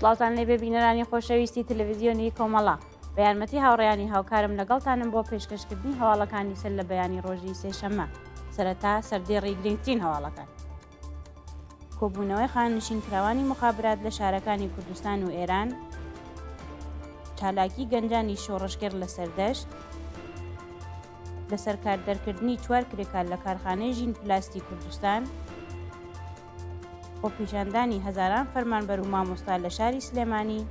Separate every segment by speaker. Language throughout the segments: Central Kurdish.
Speaker 1: سڵاوتان لێبێ بینەرانی خۆشەویستی تەلەڤیزیۆنی کۆمەڵە. بە یارمەتی هاوڕێیانی هاوکارم لەگەڵتانم بۆ پێشکەشکردنی هەواڵەکانی سەر لە بەیانی ڕۆژی سێشەممە. سەرەتا سەردێڕی گرنگترین هەواڵەکان. کۆبوونەوەی خانەنشینکراوانی موخابرات لە شارەکانی کوردستان و ئێران، چالاکی گەنجانی شۆڕشگێڕ لە سەردەشت، لەسەرکار دەرکردنی چوار کرێکار لە کارخانەی ژین پلاستی کوردستان، خۆپیشاندانی هەزاران فەرمانبەر و مامۆستا لە شاری سلێمانی،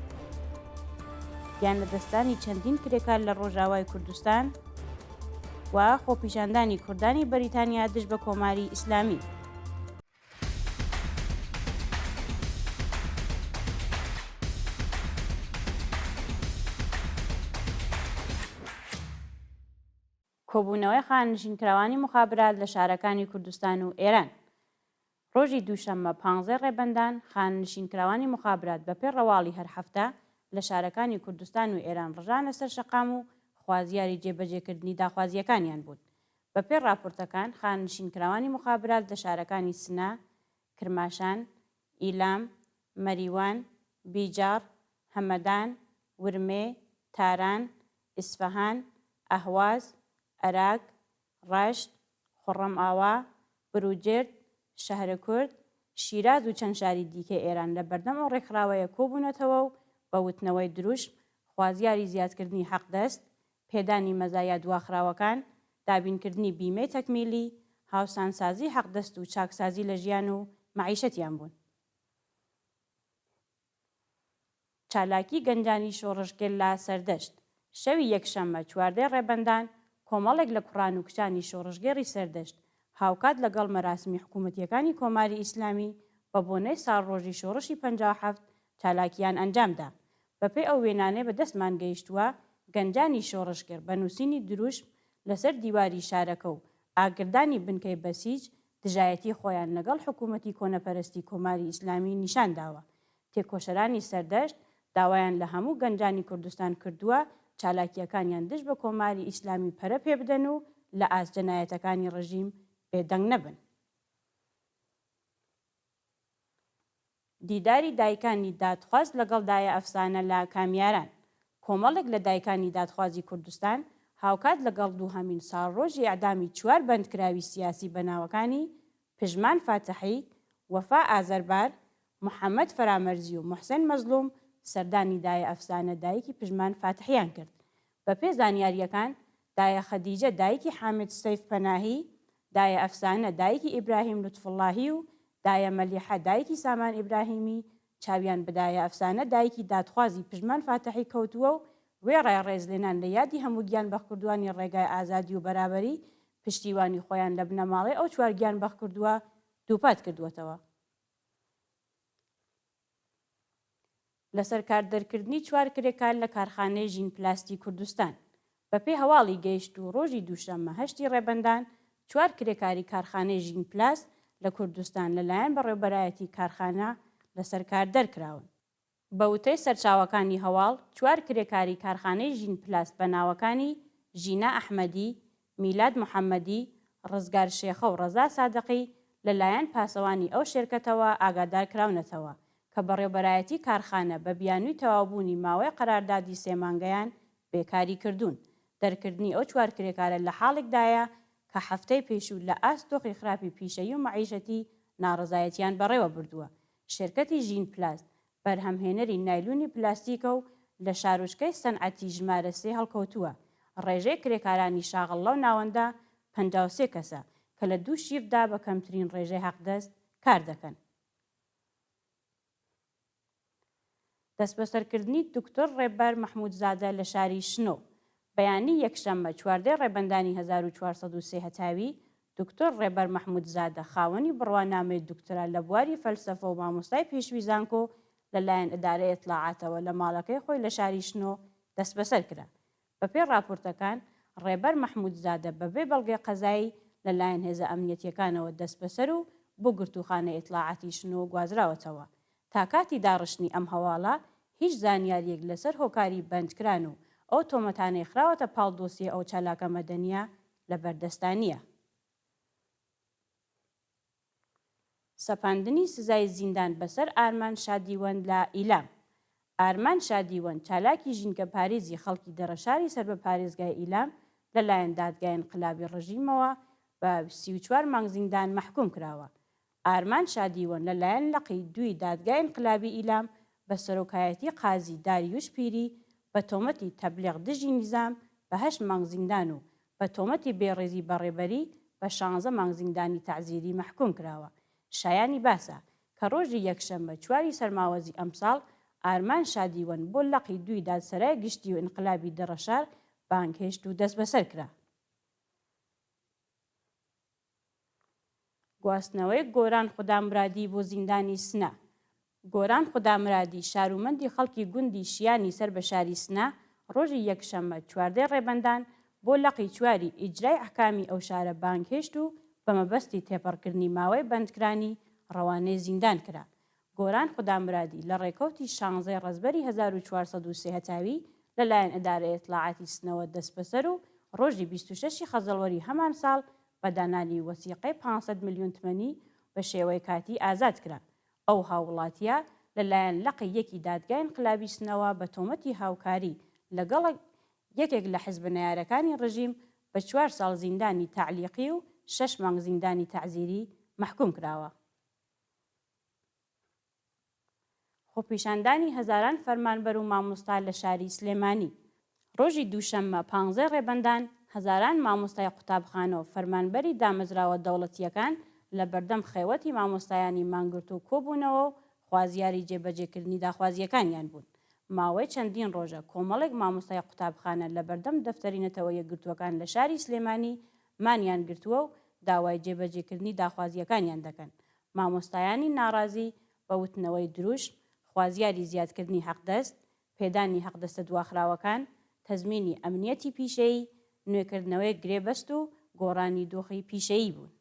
Speaker 1: گیانلەدەستدانی چەندین کرێکار لە ڕۆژاوای کوردستان و خۆپیشاندانی کوردانی بەریتانیا دژ بە کۆماری ئیسلامی. کۆبوونەوەی خانەنشینکراوانی موخابرات لە شارەکانی کوردستان و ئێران. ڕۆژی دووشەممە پانزەی ڕێبەندان، خانەنشینکراوانی موخابرات بەپێ ڕەواڵی هەر هەفتە لە شارەکانی کوردستان و ئێران ڕژانە سەر شەقام و خوازیاری جێبەجێکردنی داخوازییەکانیان بوون. بەپێی ڕاپۆرتەکان، خانەنشینکراوانی موخابرات لە شارەکانی سنە، کرماشان، ئیلام، مەریوان، بیجاڕ، هەمەدان، ورمێ، تاران، ئیسفەهان، ئەهواز، ئەراک، ڕەشت، خوڕەمئاوا، بروجرد، شەهرکورد، شیراز و چەند شاری دیکەی ئێران لە بەردەم ئەو ڕێکخراوەیە کۆبوونەتەوە و بە وتنەوەی دروشم خوازیاری زیادکردنی حەقدەست، پێدانی مەزایا دواخراوەکان، دابینکردنی بیمەی تەکمیلی، هاوسانسازی حەقدەست و چاکسازی لە ژیان و مەعیشەتیان بوون. چالاکی گەنجانی شۆڕشگێر لە سەردەشت شەوی یەکشەممە چواردەی ڕێبەندان کۆمەڵێک لە کوڕان و کچانی شۆڕشگێڕی سەردەشت هاوکات لەگەڵ مەراسمی حکوومەتییەکانی کۆماری ئیسلامی بە بۆنەی ساڵڕۆژی شۆڕشی 57 چالاکییان ئەنجام دا. بەپێی ئەو وێنانەی بە دەستمان گەیشتووە، گەنجانی شۆڕشگێڕ بە نووسینی دروشم لەسەر دیواری شارەکە و ئاگردانی بنکەی بەسیج دژایەتی خۆیان لەگەڵ حکوومەتی کۆنەپەرستی کۆماری ئیسلامی نیشان داوە. تێکۆشەرانی سەردەشت داوایان لە هەموو گەنجانی کوردستان کردووە چالاکییەکانیان دژ بە کۆماری ئیسلامی پەرە پێ بدەن و لە ئاست جەنایەتەکانی ڕژیم بێدەنگ نەبن. دیداری دایکانی دادخواز لەگەڵ دایە ئەفسانە لە کامیاران کۆمەڵێک لە دایکانی دادخوازی کوردستان هاوکات لەگەڵ دووهەمین ساڵڕۆژی ئێعدامی چوار بەندکراوی سیاسی بە ناوەکانی پژمان فاتحی، وەفا ئازەربار، محەمەد فەرامەرزی و موحسێن مەزڵووم سەردانی دایە ئەفسانە دایکی پژمان فاتحیان کرد. بەپێ زانیارییەکان دایە خەدیجە دایکی حامد سەیف پەناهی، دایە ئەفسانە دایکی ئیبراهیم لوتفوڵڵاهی و دایە مەلیحە دایکی سامان ئیبراهیمی چاویان بە دایە ئەفسانە دایکی دادخوازی پژمان فاتحی کەوتووە و وێڕای ڕێزلێنان لە یادی هەموو گیانبەختکردووانی ڕێگای ئازادی و بەرابەری، پشتیوانی خۆیان لە بنەماڵەی ئەو چوار گیانبەختکردووە دووپات کردووەتەوە. لەسەرکار دەرکردنی چوار کرێکار لە کارخانەی ژین پلاستی کوردستان. بەپێی هەواڵی گەیشتوو ڕۆژی دووشەممە هەشتی ڕێبەندان چوار کرێکاری کارخانەی ژین پلاست لە کوردستان لەلایەن بەڕێوبەرایەتی کارخانە لەسەر کار دەرکراون. بە وتەی سەرچاوەکانی هەواڵ چوار کرێکاری کارخانەی ژین پلاست بە ناوەکانی ژینا ئەحمەدی، میلاد محەمەدی، ڕزگار شێخە و ڕەزا سادقی لەلایەن پاسەوانی ئەو شێرکەتەوە ئاگادار کراونەتەوە کە بەڕێوبەرایەتی کارخانە بە بیانووی تەواوبوونی ماوەی قەراردادی سێ مانگەیان بێکاری کردوون. دەرکردنی ئەو چوار کرێکارە لە حاڵێکدایە کە هەفتەی پێشوو لە ئاست دۆخی خراپی پیشەیی و مەعیشەتی ناڕەزایەتیان بەڕێوە بردووە. شێرکەتی ژین پلاست بەرهەمهێنەری نایلۆنی پلاستیکە و لە شارۆچکەی سەنعەتی ژمارە سێ هەڵکەوتووە، ڕێژەی کرێکارانی شاغڵ لەو ناوەندە 53 کەسە کە لە دوو شیفتدا بە کەمترین ڕێژەی حەقدەست کار دەکەن. دەستبەسەرکردنی دکتۆر ڕێبەر مەحموودزادە لە شاری شنۆ بەیانی یەکشەممە چواردەی ڕێبەندانی 1403 هەتاوی، دکتۆر ڕێبەر مەحموودزادە خاوەنی بڕوانامەی دوکترا لە بواری فەلسەفە و مامۆستای پێشووی زانکۆ لە لایەن ئیدارەی ئیتڵاعاتەوە لە ماڵەکەی خۆی لە شاری شنۆ دەستبەسەر کرا. بەپێی ڕاپۆرتەکان، ڕێبەر مەحموودزادە بەبێ بەڵگەی قەزایی لە لایەن هێزە ئەمنیەتییەکانەوە دەستبەسەر و بۆ گرتووخانەی ئیتڵاعاتی شنۆ گوازراوەتەوە. تا کاتی داڕشتنی ئەم هەواڵە، هیچ زانیارییەک لەسەر هۆکاری بەندکران و ئەو تۆمەتانەی خراوەتە پاڵ دۆسیەی ئەو چالاکە مەدەنییە لە بەردەستا نییە. سەپاندنی سزای زیندان بەسەر ئارمان شادیوەند لە ئیلام. ئارمان شادیوەند چالاکی ژینگەپارێزی خەڵکی دەڕەشاری سەر بە پارێزگای ئیلام لە لایەن دادگای ئینقلابی ڕژیمەوە بە 34 مانگ زیندان مەحکووم کراوە. ئارمان شادیوەند لە لایەن لقی دووی دادگای ئینقلابی ئیلام بە سەرۆکایەتی قازی داریوش پیری بە تۆمەتی تەبلیغ دژی نیزام بە هەشت مانگ زیندان و بە تۆمەتی بێڕێزی بە ڕێبەری بە شانزە مانگ زیندانی تەعزیری مەحکووم کراوە. شایانی باسە کە ڕۆژی یەکشەممە چواری سەرماوەزی ئەمساڵ ئارمان شادیوەند بۆ لقی دووی دادسەرای گشتی و ئینقلابی دەڕەشار بانگهێشت و دەستبەسەر کرا. گواستنەوەی گۆران خودامورادی بۆ زیندانی سنە گۆران خودامرادی، شارومەندی خەڵکی گوندی شیانی سەر بە شاری سنە، ڕۆژی یەکشەممە چواردەی ڕێبەندان بۆ لقی چواری ئیجرای ئەحکامی ئەو شارە بانگهێشت و بە مەبەستی تێپەڕکردنی ماوەی بەندکرانی ڕەوانەی زیندان کرا. گۆران خودامرادی لە ڕێکەوتی شانزەی ڕەزبەری 1403 هەتاوی لە لایەن ئیدارەی ئیتڵاعاتی سنەوە دەستبەسەر و ڕۆژی 26 ی خەزەڵوەری هەمان ساڵ بە دانانی وەسیقەی 500 میلیۆن تمەنی بە شێوەی کاتی ئازاد کرا. ئەو هاووڵاتییە لە لایەن لقی یەکی دادگای ئینقلابی سنەوە بە تۆمەتی هاوکاری لەگەڵ یەکێک لە حزبە نەیارەکانی ڕژیم بە چوار ساڵ زیندانی تەعلیقی و شەش مانگ زیندانی تەعزیری مەحکووم کراوە. خۆپیشاندانی هەزاران فەرمانبەر و مامۆستا لە شاری سلێمانی. ڕۆژی دووشەممە پانزەی ڕێبەندان، هەزاران مامۆستای قوتابخانە و فەرمانبەری دامەزراوە دەوڵەتییەکان لە بەردەم خێوەتی مامۆستایانی مانگرتوو کۆبوونەوە و خوازیاری جێبەجێکردنی داخوازییەکانیان بوون. ماوەی چەندین ڕۆژە کۆمەڵێک مامۆستای قوتابخانە لە بەردەم دەفتەری نەتەوە یەکگرتووەکان لە شاری سلێمانی مانیان گرتووە و داوای جێبەجێکردنی داخوازییەکانیان دەکەن. مامۆستایانی ناڕازی بە وتنەوەی دروشم، خوازیاری زیادکردنی حەقدەست، پێدانی حەقدەستە دواخراوەکان، تەزمینی ئەمنیەتی پیشەیی، نوێکردنەوەی گرێبەست و گۆڕانی دۆخی پیشەیی بوون.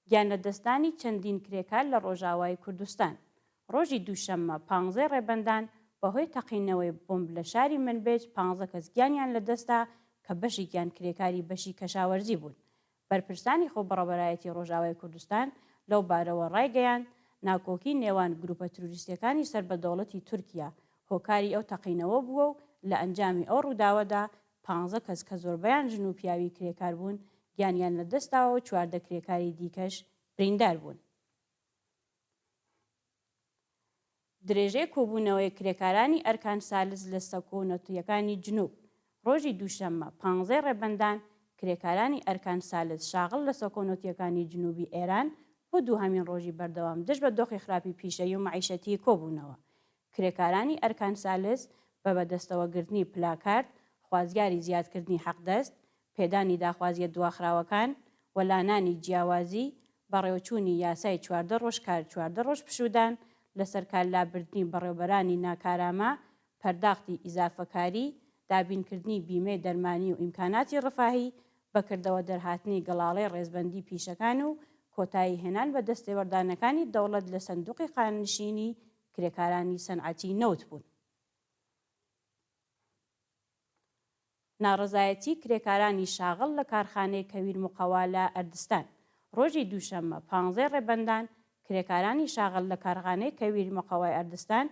Speaker 1: گیانلەدەستدانی چەندین کرێکار لە ڕۆژاوای کوردستان ڕۆژی دووشەممە پانزەی ڕێبەندان بەهۆی تەقینەوەی بۆمب لە شاری منبج پانزە کەس گیانیان لەدەستدا کە بەشێکیان کرێکاری بەشی کەشاوەرزی بوون بەرپرسانی خۆبەڕەبەرایەتی ڕۆژاوای کوردستان لەو بارەوە ڕایگەیاند، ناکۆکی نێوان گروپە تروریستیەکانی سەر بە دەوڵەتی تورکیا هۆکاری ئەو تەقینەوە بووە و لە ئەنجامی ئەو ڕووداوەدا پانزە کەس کە زۆربەیان ژن و پیاوی کرێکار بوون گیانیان لەدەستداوە و 14 کرێکاری دیکەش بریندار بوون. درێژەی کۆبوونەوەی کرێکارانی ئەرکان سالس لە سەکۆ نەوتییەکانی جنوب ڕۆژی دووشەممە پانزەی ڕێبەندان کرێکارانی ئەرکان سالس شاغڵ لە سەکۆ نەوتییەکانی جنوبی ئێران بۆ دووهەمین ڕۆژی بەردەوام دژ بە دۆخی خراپی پیشەیی و مەعیشەتی کۆبوونەوە. کرێکارانی ئەرکان سالس بە بەدەستەوەگرتنی پلاکارد خوازیاری زیادکردنی حەقدەست، پێدانی داخوازییە دواخراوەکان، وەلانانی جیاوازی، بەڕێوەچوونی یاسای 14 ڕۆژ کار 14 ڕۆژ پشوودان، لەسەرکار لابردنی بەڕێوبەرانی ناکارامە، پەرداختی ئیزافەکاری، دابینکردنی بیمەی دەرمانی و ئیمکاناتی ڕفاهی، بەکردەوە دەرهاتنی گەڵاڵەی ڕێزبەندی پیشەکان و کۆتایی هێنان بە دەستێوەردانەکانی دەوڵەت لە سەندوقی خانەنشینی کرێکارانی سەنعەتی نەوت بوون. ناڕەزایەتی کرێکارانی شاغڵ لە کارخانەی کەویر مقەوا لە ئەردستان ڕۆژی دووشەممە پانزەی ڕێبەندان کرێکارانی شاغڵ لە کارخانەی کەویر مقەوای ئەردستان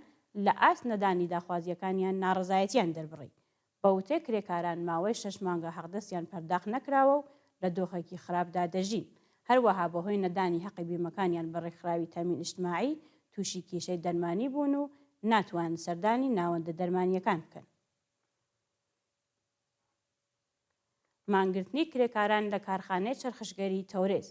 Speaker 1: لە ئاست نەدانی داخوازییەکانیان ناڕەزایەتیان دەربڕی. بە وتەی کرێکاران ماوەی شەش مانگە حەقدەستیان پەرداخت نەکراوە و لە دۆخێکی خراپدا دەژین. هەروەها بەهۆی نەدانی هەقی بیمەکانیان بە ڕێکخراوی تەئمین ئیجتماعی تووشی کێشەی دەرمانی بوون و ناتوانن سەردانی ناوەندە دەرمانییەکان بکەن. مانگرتنی کرێکاران لە کارخانەی چەرخشگەری تەورێز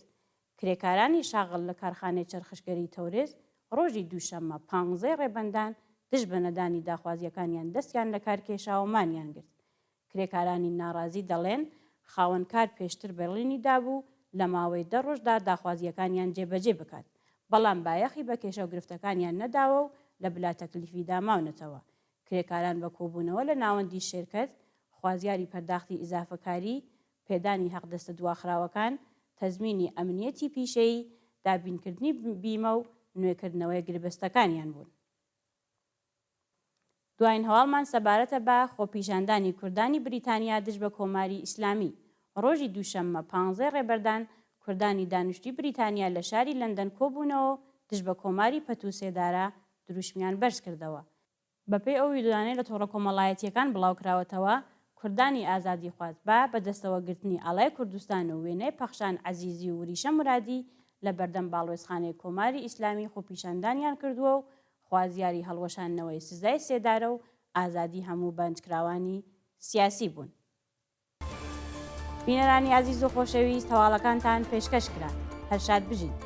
Speaker 1: کرێکارانی شاغڵ لە کارخانەی چەرخشگەری تەورێز ڕۆژی دووشەممە پانزەی ڕێبەندان دژ بە نەدانی داخوازییەکانیان دەستیان لەکار کێشا و مانیان گرت. کرێکارانی ناڕازی دەڵێن، خاوەنکار پێشتر بەڵێنی دابوو لە ماوەی دە ڕۆژدا داخوازییەکانیان جێبەجێ بکات، بەڵام بایەخی بە کێشە و گرفتەکانیان نەداوە و لە بلاتەکلیفیدا ماونەتەوە. کرێکاران بە کۆبوونەوە لە ناوەندی شێرکەت، خوازیاری پەرداختی ئیزافەکاری، پێدانی حەقدەستە دواخراوەکان، تەزمینی ئەمنیەتی پیشەیی، دابینکردنی بیمە و نوێکردنەوەی گربەستەکانیان بوون. دواین هەواڵمان سەبارەتە بە خۆپیشاندانی کوردانی بریتانیا دژ بە کۆماری ئیسلامی. ڕۆژی دووشەممە پانزەی ڕێبەردان، کوردانی دانیشتووی بریتانیا لە شاری لەندەن کۆبوونەوە و دژ بە کۆماری پەت و سێدارە. دروشمیان بەرز کردەوە. بەپێی ئەو ویدیۆیانەی لە تۆڕە کۆمەڵایەتییەکان بڵاوکراوەتەوە، کوردانی ئازادیخواز بە بەدەستەوەگرتنی ئاڵای کوردستان و وێنەی پەخشان عەزیزی و وریشە مورادی لە بەردەم باڵوێزخانەی کۆماری ئیسلامی خۆپیشاندانیان کردووە و خوازیاری هەڵوەشاندنەوەی سزای سێدارە و ئازادی هەموو بەندکراوانی سیاسی بوون. بینەرانی ئازیز و خۆشەویست هەواڵەکانتان پێشکەش کرا. هەر شاد بژین.